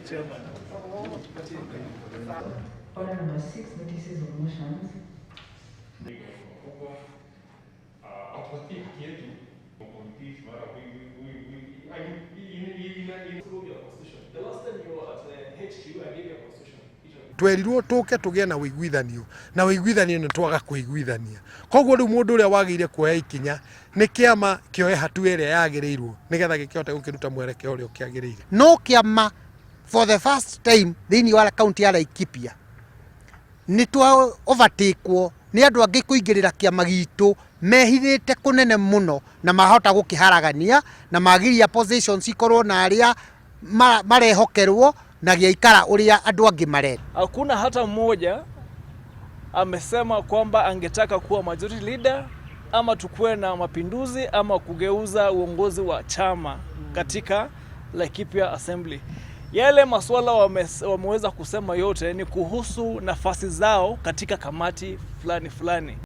Chairman. Order number 6, notices of motions. Kubwa hatupatie haki yetu. The last time you were at HQ, I gave you a constitution. Twerirwo tuke tugie na ũiguithanio, na ũiguithanio nĩ twaga kũiguithania. Koguo rĩu mũndũ ũrĩa wagĩrĩire kuoya ikinya nĩ kĩama kĩoe hatua ĩrĩa yagĩrĩirwo nĩgetha gĩkĩhote gũkĩruta mwerekeo ũrĩa ũkĩagĩrĩire. No kĩama for the first time thĩinĩ wa kaunti ya Laikipia nĩ twa overtakewo nĩ andũ angĩ kũingĩrĩra kĩama gitũ mehithĩte kũnene mũno, na mahota gũkĩharagania na magiria positions ikorwo na arĩa marehokerwo na gĩaikara ũrĩa andũ angĩ marenda. Hakuna hata mmoja amesema kwamba angetaka kuwa majority leader ama tukuwe na mapinduzi ama kugeuza uongozi wa chama katika Laikipia Assembly. Yale masuala wameweza kusema yote ni kuhusu nafasi zao katika kamati fulani fulani.